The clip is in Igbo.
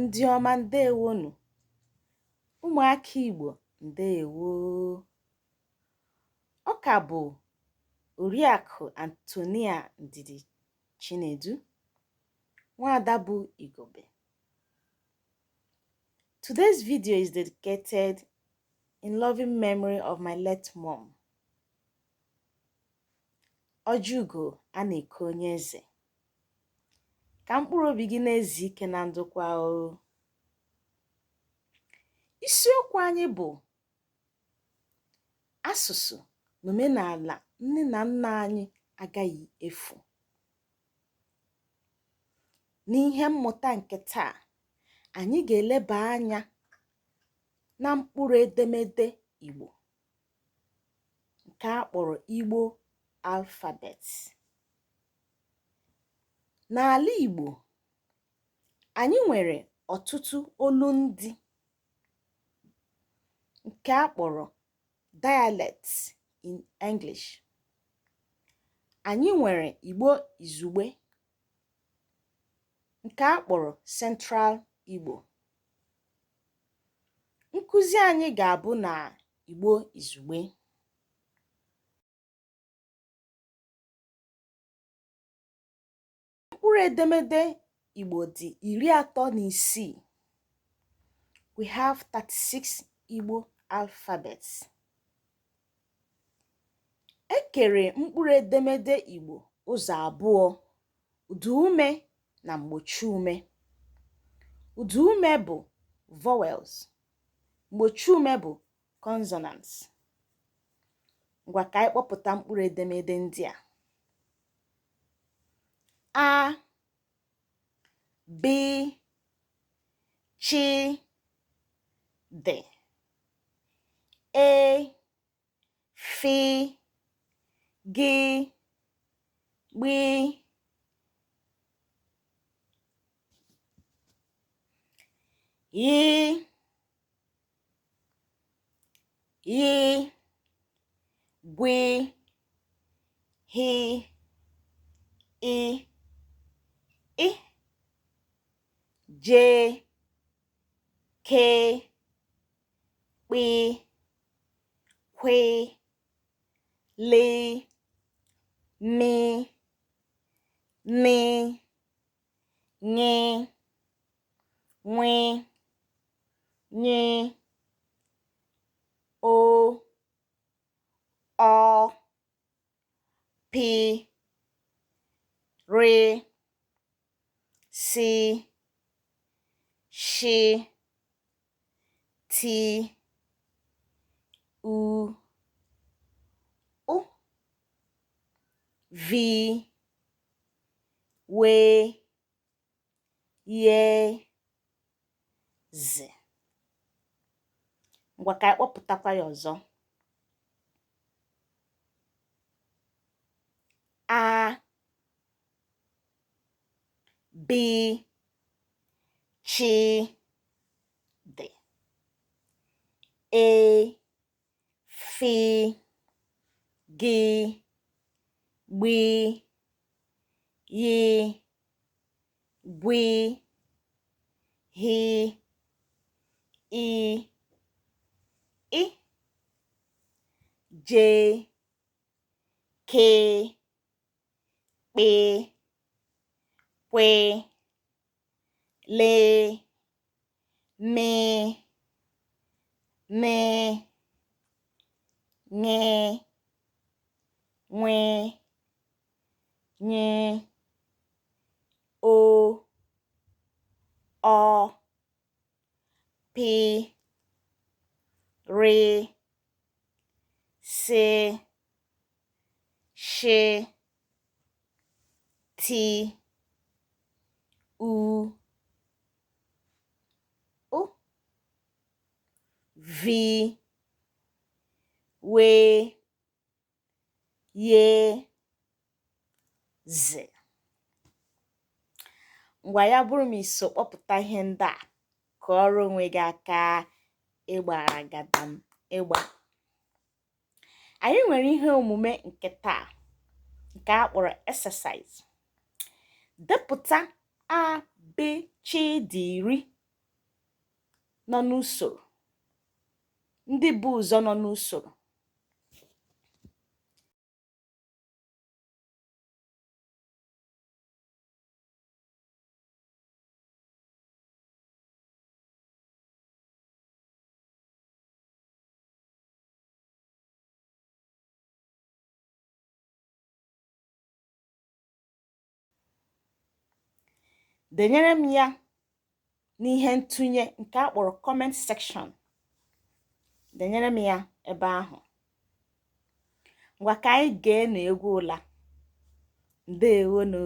Ndị ọma ndewonu. Ụmụaka Igbo ndewo. Ọ ka bụ Oriakụ Antonia Ndidi Chinedu, Nwaada bụ Igobe. Today's video is dedicated in loving memory of my late mom, Ojiugo a na-eke onye eze. Ka mkpụrụ obi gị na-ezu ike na ndokwa o. Isiokwu anyị bụ asụsụ na omenala nne na nna anyị agaghị efu. N'ihe mmụta nke taa, anyị ga-eleba anya na mkpụrụ edemede Igbo nke a kpọrọ Igbo alphabet. N'ala Igbo, anyị nwere ọtụtụ olundị nke a kpọrọ dialects in English. Anyị nwere Igbo Izugbe nke a kpọrọ Central Igbo. Nkụzi anyị ga-abụ na Igbo Izugbe. Mkpụrụ edemede Igbo dị 36. We have 36 Igbo alphabets. E kere mkpụrụ edemede Igbo ụzọ abụọ, ụdaume na mgbochiume. Ụdaume bụ vowels, mgbochiume bụ consonants. Ngwa ka anyị kpọpụta mkpụrụ edemede ndị a. A, B, Ch, D, E, F, G, Gb, Y, Gh, Gw, H, I, Ị, J, K, Kp, Kw, L, M, N, Ṅ, Nw, Ny, O, Ọ, P, R, S, Sh, T, U, Ụ, V, W, Y, Z. Ngwa ka anyị kpọpụtakwa ya ọzọ. A, B, Ch, D, E, F, G, Gb, Y, Gw, H, I, Ị, J, K, Kp, Kw, L, M, N, Ṅ, Nw, Ny, O, Ọ, P, R, S, Sh, T, U, Ụ, V, W, Y, Z. Ngwa ya bụrụ ma i so kpọpụta ihe ndị a, kụọrọ onwe gị aka ịgbara gadam ịgba. Anyị nwere ihe omume nke taa nke a kpọrọ exercise. Depụta a b ch d 10 nọ n'usoro, ndị bu ụzọ nọ n'usoro. Denyere m ya n'ihe ntụnye nke a kpọrọ comment section. Denyere m ya ebe ahụ. Ngwa, ka anyị geenụ egwu ụla. Ndewonu.